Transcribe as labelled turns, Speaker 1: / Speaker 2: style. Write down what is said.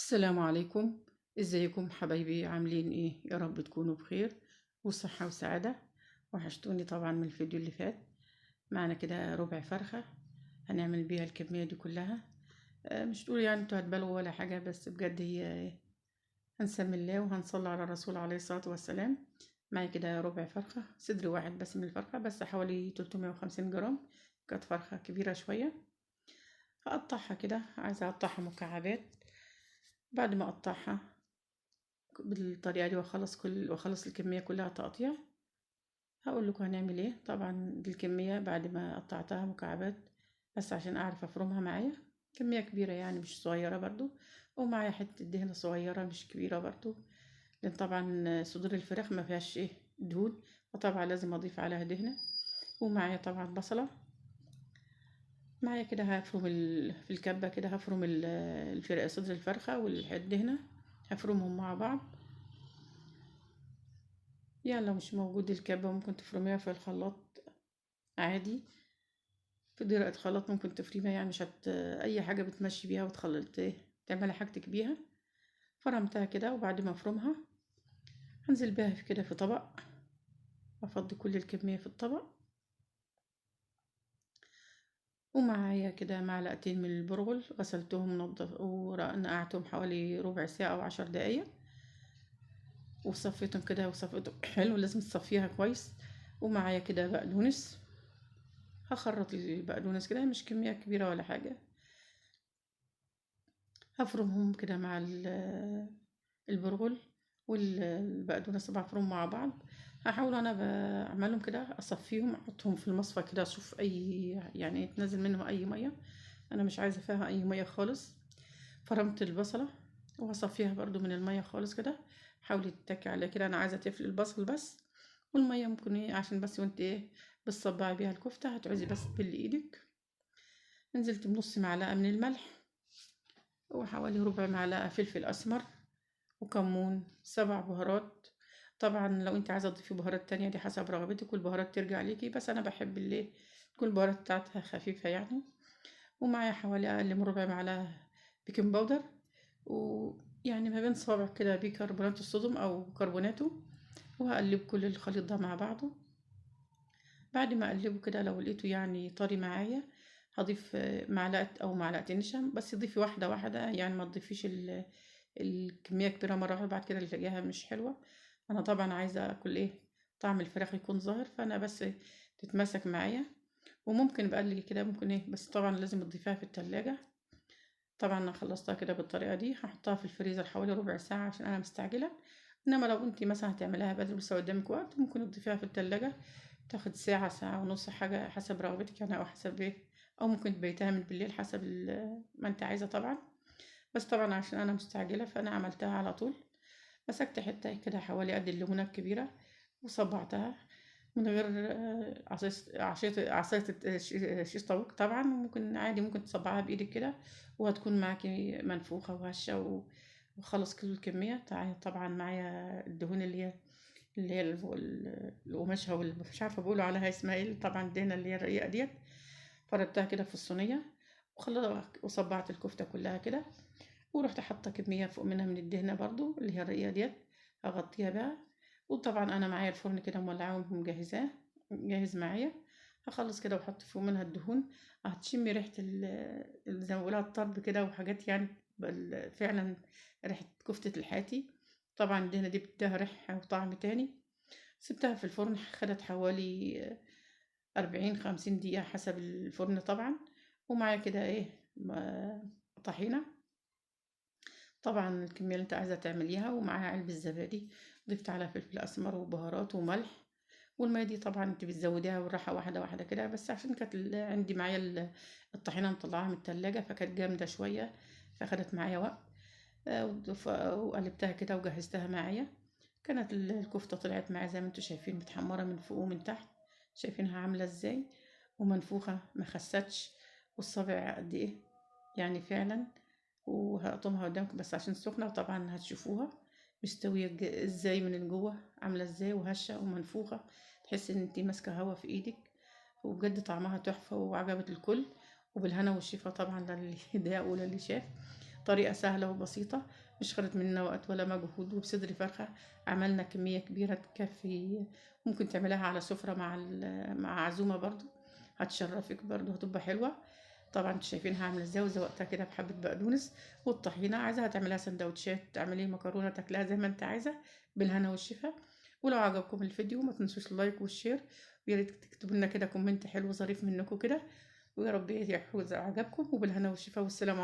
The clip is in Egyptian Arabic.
Speaker 1: السلام عليكم. ازيكم حبايبي؟ عاملين ايه؟ يا رب تكونوا بخير وصحة وسعادة. وحشتوني طبعا من الفيديو اللي فات. معنا كده ربع فرخة هنعمل بيها الكمية دي كلها. مش تقولوا يعني انتوا هتبالغوا ولا حاجة، بس بجد هي هنسمي الله وهنصلي على الرسول عليه الصلاة والسلام. معي كده ربع فرخة، صدر واحد بس من الفرخة، بس حوالي 350 جرام. كانت فرخة كبيرة شوية. هقطعها كده، عايزة اقطعها مكعبات. بعد ما اقطعها بالطريقة دي واخلص الكمية كلها تقطيع، هقول لكم هنعمل ايه. طبعا دي الكمية بعد ما قطعتها مكعبات، بس عشان اعرف افرمها معايا، كمية كبيرة يعني مش صغيرة برضو، ومعايا حتة دهنة صغيرة مش كبيرة برضو، لان طبعا صدور الفراخ ما فيهاش ايه دهون، فطبعا لازم اضيف عليها دهنة. ومعايا طبعا بصلة. معايا كده هفرم في الكبة كده هفرم صدر الفرخة والدهنة، هفرمهم مع بعض. يعني لو مش موجود الكبة ممكن تفرميها في الخلاط عادي، في درقة خلاط ممكن تفرميها، يعني مش اي حاجة بتمشي بيها وتخلط تعملي حاجتك بيها. فرمتها كده، وبعد ما افرمها هنزل بيها في كده في طبق، افضي كل الكمية في الطبق. ومعايا كده معلقتين من البرغل، غسلتهم ونقعتهم حوالي ربع ساعة أو 10 دقايق، وصفيتهم كده، وصفيتهم حلو، لازم تصفيها كويس. ومعايا كده بقدونس، هخرط البقدونس كده، مش كمية كبيرة ولا حاجة. هفرمهم كده مع البرغل والبقدونس، بعفرهم مع بعض. هحاول انا بعملهم كده، اصفيهم، احطهم في المصفى كده، اشوف اي يعني تنزل منهم اي ميه، انا مش عايزه فيها اي ميه خالص. فرمت البصله وهصفيها برضو من الميه خالص كده، حاولي تتكي عليها كده، انا عايزه تفل البصل بس، والميه ممكن ايه عشان بس وانت ايه بتصبعي بيها الكفته هتعوزي بس تبلي ايدك. نزلت بنص معلقه من الملح، وحوالي ربع معلقه فلفل اسمر، وكمون، 7 بهارات. طبعا لو انت عايزه تضيفي بهارات تانية دي حسب رغبتك، والبهارات ترجع ليكي، بس انا بحب اللي تكون البهارات بتاعتها خفيفه يعني. ومعايا حوالي اقل من ربع معلقه baking powder، ويعني ما بين صوابع كده بيكربونات الصوديوم او كربوناتو. وهقلب كل الخليط ده مع بعضه. بعد ما اقلبه كده لو لقيته يعني طري معايا هضيف معلقه او معلقتين نشا، بس ضيفي واحده واحده، يعني ما تضيفيش الكميه كبيره مره واحده، بعد كده تلاقيها مش حلوه. انا طبعا عايزه اكل ايه طعم الفراخ يكون ظاهر، فانا بس تتماسك معايا. وممكن بقلل كده، ممكن ايه، بس طبعا لازم تضيفيها في التلاجة. طبعا انا خلصتها كده بالطريقه دي، هحطها في الفريزر حوالي ربع ساعه عشان انا مستعجله. انما لو انت مثلا هتعمليها بدري بس قدامك وقت، ممكن تضيفيها في التلاجة تاخد ساعه، ساعه ونص، حاجه حسب رغبتك يعني، او حسب ايه، او ممكن تبيتها من بالليل حسب ما انت عايزه طبعا. بس طبعا عشان انا مستعجله فانا عملتها على طول. مسكت حته كده حوالي قد الليمونه الكبيره وصبعتها من غير عصايه شيش طاووق طبعا، ممكن عادي ممكن تصبعها بايدك كده، وهتكون معاكي منفوخه وهشه وخلص كل الكميه. طبعا معايا الدهون اللي هي القماشه مش عارفه بيقولوا عليها اسمها ايه، طبعا الدهنه اللي هي الرقيقه ديت، فردتها كده في الصينيه وصبعت الكفته كلها كده، ورحت حاطه كميه فوق منها من الدهنه برضو اللي هي الرقيقه ديت، هغطيها بقى. وطبعا انا معايا الفرن كده مولعاه ومجهزاه جاهز معايا. هخلص كده واحط فوق منها الدهون، هتشمي ريحه زي ما بيقولوها الطرب كده وحاجات، يعني فعلا ريحه كفته الحاتي. طبعا الدهنه دي بتديها ريحه وطعم تاني. سبتها في الفرن، خدت حوالي 40-50 دقيقه حسب الفرن طبعا. ومعايا كده ايه طحينه، طبعا الكميه اللي انت عايزه تعمليها، ومعاها علبه زبادي، ضفت عليها فلفل اسمر وبهارات وملح. والميه دي طبعا انت بتزوديها بالراحه واحده واحده كده، بس عشان كانت عندي معايا الطحينه مطلعاها من التلاجة فكانت جامده شويه، فخدت معايا وقت. وقلبتها كده وجهزتها معايا. كانت الكفته طلعت معايا زي ما انتم شايفين، متحمره من فوق ومن تحت، شايفينها عامله ازاي، ومنفوخه ما خستش، والصابع قد ايه يعني فعلا. وهقطمها قدامكم بس عشان سخنه، وطبعا هتشوفوها مستويه ازاي من جوه، عامله ازاي، وهشه ومنفوخه، تحسي ان انتي ماسكه هوا في ايدك. وبجد طعمها تحفه وعجبت الكل، وبالهنا والشفا طبعا للي داق وللي شاف. طريقة سهلة وبسيطة، مش خدت مننا وقت ولا مجهود، وبصدر فرخة عملنا كمية كبيرة تكفي. ممكن تعملها على سفرة مع عزومة برضو، هتشرفك برضو، هتبقى حلوة. طبعا انتوا شايفينها عامله ازاي، وزوقتها كده بحبه بقدونس والطحينه. عايزاها تعملها سندوتشات، تعملي مكرونه، تاكلها زي ما انت عايزه، بالهنا والشفا. ولو عجبكم الفيديو ما تنسوش ال like وال share، ويا ريت تكتبوا لنا كده comment حلو ظريف منكم كده، ويا رب يحوز عجبكم، وبالهنا والشفا، والسلام عليكم.